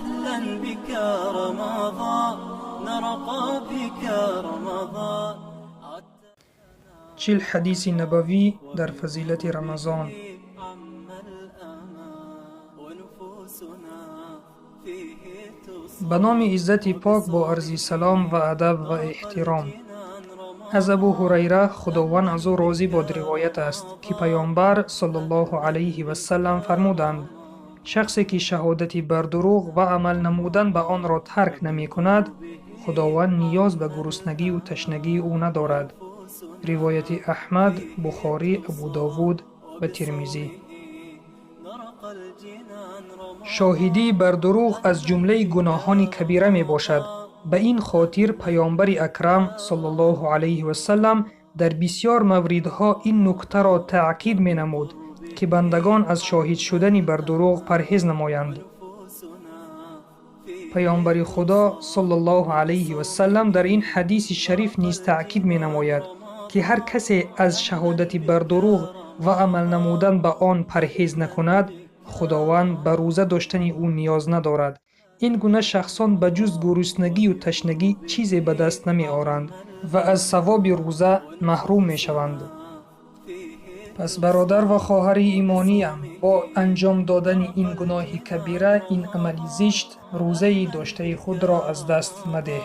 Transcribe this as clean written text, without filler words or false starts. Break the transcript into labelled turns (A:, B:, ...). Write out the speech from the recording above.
A: أهلا بك رمضان، نرقى بك رمضان.
B: 40 ҳадиси набавӣ дар фазилати Рамазон. Ба номи иззати пок бо арзи салом ва адаб ва эҳтиром. Аз Абу Ҳурайра, Худованд аз ӯ розӣ бод, ривоят аст, ки Паёмбар саллаллоҳу алайҳи вассалам фармуданд: шахсе ки шаҳодати бар дурӯғ ва амал намудан ба онро тарк намекунад, Худованд ниёз ба гуруснагию ташнагии ӯ надорад. Ривояти Аҳмад, Бухорӣ, Абудовуд ва Тирмизӣ. Шоҳидӣ бар дурӯғ аз ҷумлаи гуноҳони кабира мебошад. Ба ин хотир Паёмбари Акрам саллаллоҳу алайҳи вассалам дар бисёр мавридҳо ин нуктаро таъкид менамуд, ки бандагон аз шоҳид шудани бар дурӯғ парҳез намоянд. Паёмбари Худо саллаллоҳу алайҳи вассалам дар ин ҳадиси шариф низ таъкид менамояд, ки ҳар касе аз шаҳодати бар дурӯғ ва амал намудан ба он парҳез накунад, Худованд ба рӯза доштани ӯ ниёз надорад. Ин гуна шахсон ба ҷуз гуруснагию ташнагӣ чизе ба даст намеоранд ва аз савоби рӯза маҳрум мешаванд. Пас бародар ва хоҳари имониям, бо анҷом додани ин гуноҳи кабира, ин амали зишт, рӯзаи доштаи худро аз даст мадеҳ.